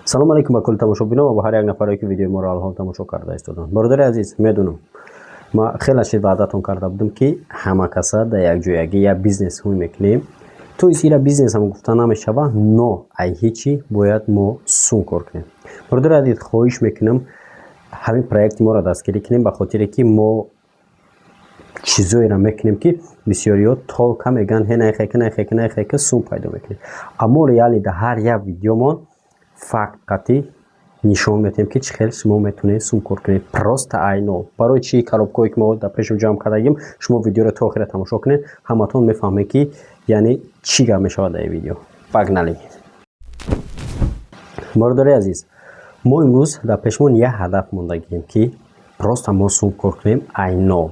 Салом алейкум ба кулли тамошобинон ва ба ҳар як нафаре, ки видеои моро алҳол тамошо карда истоданд. Бародари азиз, медонам, ма хеле шид ваъдатон карда будам, ки ҳама каса дар якҷоягӣ як бизнес ҳуй мекунем. То есть ира бизнес ҳам гуфта намешава, но ай ҳечи бояд мо сум кор кунем. Бародари азиз, хоҳиш мекунам, ҳамин проекти моро дастгирӣ кунем, ба хотире ки мо чизоеро мекунем, ки бисёриҳо толка мегӯянд: «Ҳе, найхека, найхека, найхека сум пайдо мекунем». Аммо реально дар ҳар як видеомон факт қатъӣ нишон медиҳем, ки чӣ хел шумо метавонед сум кор кунед просто айно. Барои чӣ коробкое ки мо дар пешам ҷамъ кардагим, шумо видеоро то охира тамошо кунед, ҳаматон мефаҳмед, ки яъне чӣ гап мешавад дар ин видео. Погнали! Бародари азиз, мо имрӯз дар пешмон як ҳадаф мондагием, ки просто мо сум кор кунем айно,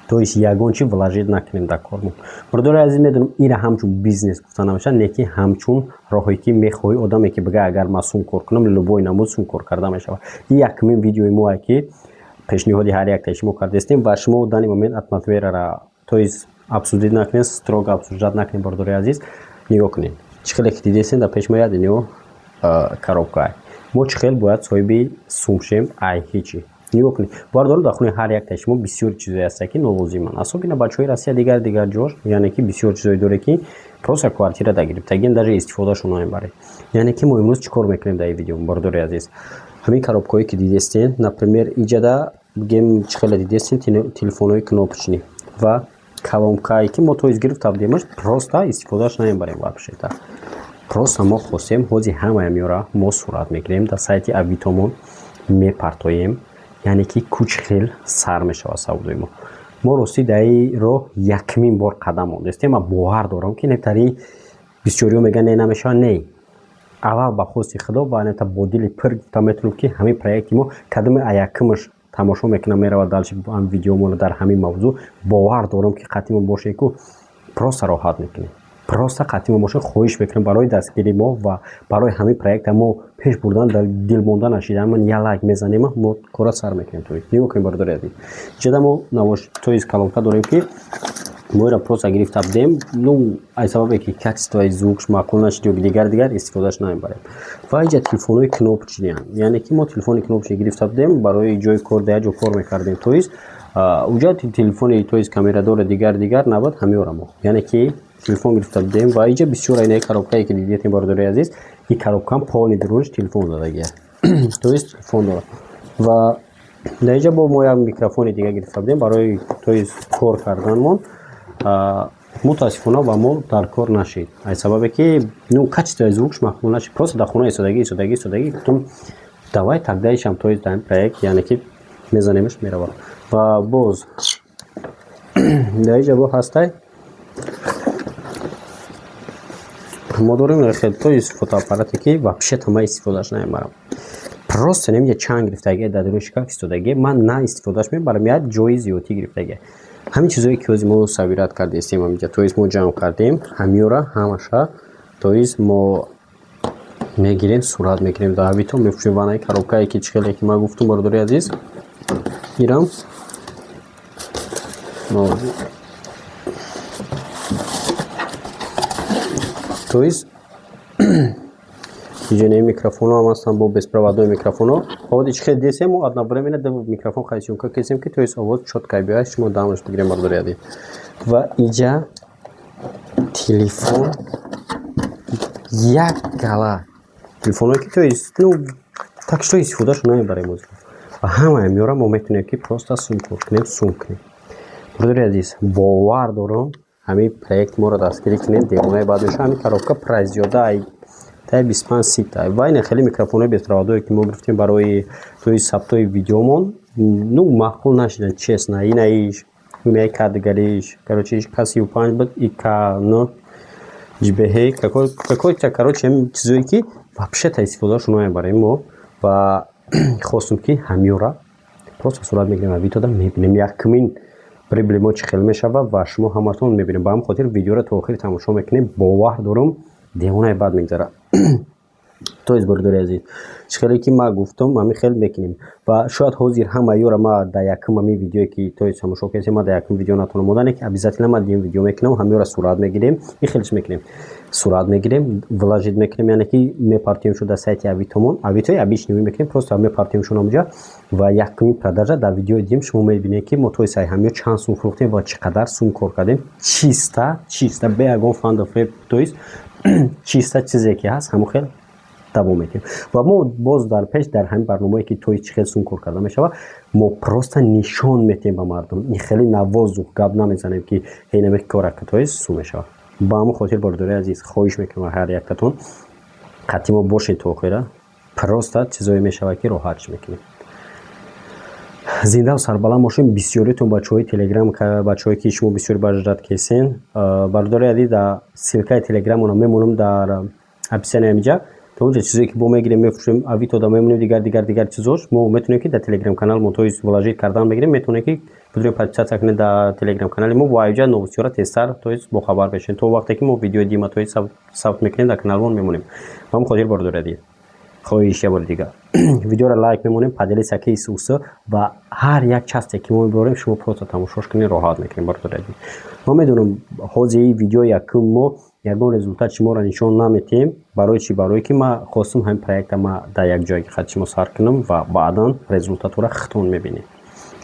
то есть ягон чи вложить накунем дар кормон. Бародари азиз, медонам, ира ҳамчун бизнес гуфта намешавад, не ки ҳамчун роҳе, ки мехоҳӣ одаме, ки бигӯяд: «Агар ман сум кор кунам, любой намуд сум кор карда мешавад». Ин якумин видеои моае, ки пешниҳоди ҳар яктаи шумо кардастем ва шумо данный момент атмосферара, то есть, обсудить накунед, строго обсуждать накунед. Бародари азиз, нигоҳ кунед, чӣ хеле ки дидестем, дар пеш мо як дунё коробка. Мо чӣ хел бояд соҳиби сум шем ай ҳечи? Нигоҳ кунед, бародаро, дар хуни ҳар яктаи шумо бисёр чизое ҳаста, ки нолозиманд, особенно бачаҳои Россия, дигар дигар ҷош. Яъне ки бисёр чизое доре, ки просто квартира да гирифтагин, даже истифодашон намебаред. Яъне ки мо имрӯз чӣ кор мекунем дар ин видео, бародари азиз? Ҳамин коробкое ки дидестен, например, иҷада бигем, чӣ хеле дидестен, телефонҳои кнопочный ва колонкае, ки мо то есть гирифта будемаш, просто истифодааш намебарем вообще-то. Просто мо хостем, ҳози ҳамаи меёра мо сурат мегирем, дар сайти Авитомон мепартоем, яъне ки куч хел сар мешавад савдои мо. Мо ростӣ дар ин роҳ якумин бор қадам мондастем. Ман бовар дорам, ки нетари бисёриҳо мегӯянд: «Не, намешавад». Не, аввал ба хости Худо ва нета бо дили пир гуфта метавонем, ки ҳамин проекти мо кадоме аякумаш тамошо мекунам, меравад дальше видеомоно дар ҳамин мавзӯъ. Бовар дорам, ки қатъи боше ку просто роҳат мекунем. Просто қатъи мо боше. Хоҳиш мекунем, барои дастгирии мо ва барои ҳамин проекта мо пеш бурдан, дилмонда нашидан, я лайк мезанем, мо кора сар мекунем. То нигоҳ кунем, бародари азиз, иҷода мо то есть колонка дорем, ки мо инро просто гирифта будем. Ну, аз сабабе ки качествои звукш маъқул нашид ё дигар дигар, истифодааш намебарем. Ва инҷа телефонҳои кнопочныянд, яъне ки мо телефони кнопочный гирифта будем барои ҷои кор, дар як ҷо кор мекардем, то есть уҷа телефони, то есть, камерадора, дигар дигар набуд. Ҳамеора мо, яъне ки, телефон гирифта будем. Ва инҷа бисёр айнаи коробкае, ки дидетем, бародари азиз, ин коробкаам полный дурунаш телефон задагия, то есть телефон дорад. Ва дар инҷа бо мо як микрофони дига гирифта будем барои, то есть, кор карданмон. Мутаассифона, ба мо дар кор нашид, аз сабабе ки, ну, качествои звукш маъқул нашид. Просто дар хона истодагӣ, истодагӣ, истодагӣ, гуфтам: «Давай тогда ишам, то есть дар ин проект, яъне ки, мезанемш, меравад». Ва боз дар инҷа бо ҳастай, мо дорем хел, то есть, фотоаппарате, ки вообще-то ман истифодааш намебарам. Просто немиҷа чанг гирифтагӣ, дар даруни шкаф истодагӣ, ман на истифодааш мебарам, як ҷои зиёдтӣ гирифтагӣ. Ҳамин чизое, ки ҳозир мо собирать кардастем ҳаминҷа, то есть мо ҷамъ кардем, ҳамиёра ҳамаша, то есть, мо мегирем, сурат мегирем, дар Авито мефурӯшем. Ванаи коробкае, ки чӣ хеле ки ман гуфтум, бародари азиз, ирам то есть иҷонаи микрофонҳо ҳам ҳастанд, бо беспроводной микрофонҳо. Овози чӣ хел десем, мо одновременно ду микрофон съёмка кесем, ки, то есть, овоз чётко биёяд, шумо дамаш бигирем, бародари азиз. Ва иҷа телефон, як гала телефонҳое, ки, то есть, ну, так что истифодаашо намебарем озир. Ва ҳамаи меёра мо метавонем, ки просто сум кор кунем, сум кунем. Бародари азиз, бовар дорам, ҳамин проект моро дастгирӣ кунем, девонаи бад мешавад. Ҳамин коробка прайс зиёда ай таи 25-30 та. Ва ина хеле микрофонҳои беспроводное, ки мо гирифтем барои тои сабтҳои видеомон, ну, маъқул нашиданд, честно. Инаиш, инаи кадигариш, короче, К35 буд и К9 ЖБХ какой-то, короче, ҳамин чизое, ки вообще-то истифодаашо намебарем мо. Ва хостум, ки ҳамёра просто сурат мегирем ва видеода мебинем, якумин прибыли мо чӣ хел мешавад ва шумо ҳаматон мебинем. Ба ҳамин хотир видеоро то охири тамошо мекунем. Бовар дорам, девонаи бад мегзарад. То есть, бародари азиз, чӣ хеле ки ман гуфтам, ҳамин хел мекунем. Ва шояд ҳозир ҳама ёра ма дар якум ҳамин видеое, ки, то есть, тамошо кардем, ма дар якум видео натонам мода, не ки обязательно ма дигим видео мекунам, ҳамёра сурат мегирем, ин хелиш мекунем. Сурат мегирем, вложить мекунем, яъне ки мепартоем дар сайти Авитомон. Авитои обычный мекунем, просто мепартоемшон онҷа ва якуми продажа дар видеои дидем. Шумо мебинед, ки мо тои сай ҳамиё чанд сум фурӯхтем ва чӣ қадар сум кор кардем. Чисто, чисто, бе ягон фанду фреб, то есть чисто чизе ки ҳаст, ҳамон хел давом медиҳем. Ва мо боз дар пеш дар ҳамин барномае, ки тои чӣ хел сум кор карда мешавад, мо просто нишон медиҳем ба мардум. Ин хеле на воздух гап намезанем, ки ҳейнаме корака тои сум мешавад. Ба ҳамон хотир, бордори азиз, хоҳиш мекунам, ҳар яктатон қатъи мо бошед то охира. Просто чизое мешавад, ки роҳатш мекунем. Зиндаву сарбаланд бошем. Бисёритон бачаҳои Телеграм, бачаҳое ки шумо бисёр баждат кесен, бародари азиз, дар ссылкаи Телеграмона мемонам дар описание ҳамиҷа. То онҷа чизое ки бо мегирем, мефурӯшем, Авито мемонем, дигар, дигар, дигар чизош мо метавонем, ки дар Телеграм канал мо, то есть вложить кардан мегирем. Метавонем, ки бидурем, подписаться кунед дар Телеграм канали мо ва аҷа новостиҳоро тезтар, то есть бохабар бешед. То вақте ки мо видеои дима, то есть сабт мекунем, дар каналмон мемонем. Ба ҳамин хотир, бародари азиз, хоҳиш, я бори дигар видеоро лайк мемонем, поделиться ки уса ва ҳар як часте ки мо мебарем, шумо просто тамошош кунед, роҳат мекунем. Бародари азиз, ман медонам, ҳозир видеои якум мо ягон результат шуморо нишон наметиҳем. Барои чӣ? Барое ки ман хостум ҳамин проекта ма дар як ҷойги хати шумо сар кунам ва баъдан результатҳоро худтон мебинед.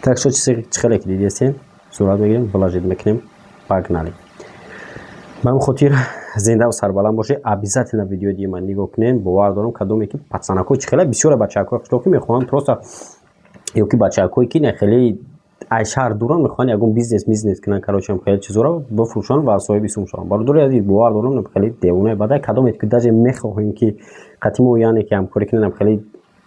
Так что чӣ хеле ки дидестем, сурат мегирем, вложить мекунем, погнали. Ба ҳамин хотир зиндаву сарбаланд бошед. Обязательно видеои дима нигоҳ кунед. Бовар дорам, кадоме ки пацанакҳо чӣ хеле бисёре бачаакҳои қишлоқӣ мехоҳанд просто ё ки бачаакҳое ки не хеле ай шаҳр дуран, мехоҳанд ягон бизнес мизнес кунанд, короче, хеле чизҳоро бифурӯшанд ва соҳиби сум шаванд. Бародари азиз, бовар дорам, хеле девонаи бадай. Кадоме ки даже мехоҳем, ки қатъи мо, яъне ки ҳамкорӣ кунем, хеле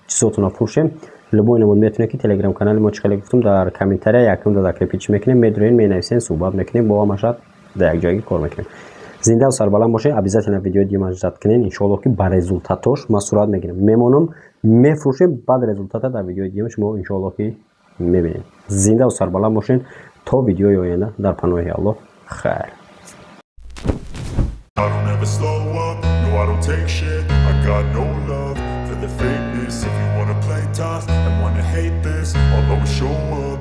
чизотонро фурӯшем, любой намуд метавонед, ки Телеграм канали мо, чӣ хеле гуфтум, дар комментария якум да закрепить мекунем, медурем, менависем, суҳбат мекунем, бо ҳамаша дар як ҷойги кор мекунем. Зиндаву сарбаланд бошед. Обязательно видеои дима ждать кунед. Иншоалло, ки ба результатош ман сурат мегирам, мемонам, мефурӯшем, баъд результата дар видеои дима шумо иншоалло ки мебинед. Зиндаву сарбаланд бошед. То видеои оянда дар паноҳи Аллоҳ, хайр. I don't ever slow up, no, I don't take shit. I got no love for the fakeness. If you wanna play tough and wanna hate this, I'll always show up.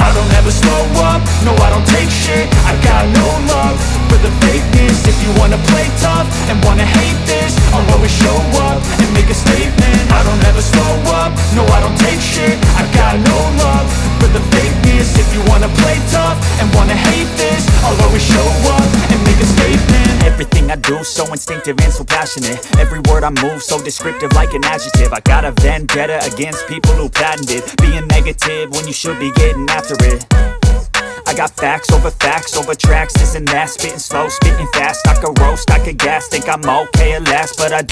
I don't ever slow up, no, I don't take shit. I got no love for the fakeness. If you wanna play tough and wanna hate this, I'll always show up and make a statement. I don't ever slow up, no, I don't take shit. I got no love for the fakeness. If you wanna play tough and wanna hate this, I'll always show up and make a statement. Everything I do, so instinctive and so passionate. Every word I move, so descriptive, like an adjective. I got a vendetta against people who patented being negative when you should be getting after it. I got facts over tracks, this and that. Spitting slow, spitting fast. I could roast, I could gas. Think I'm okay at last, but I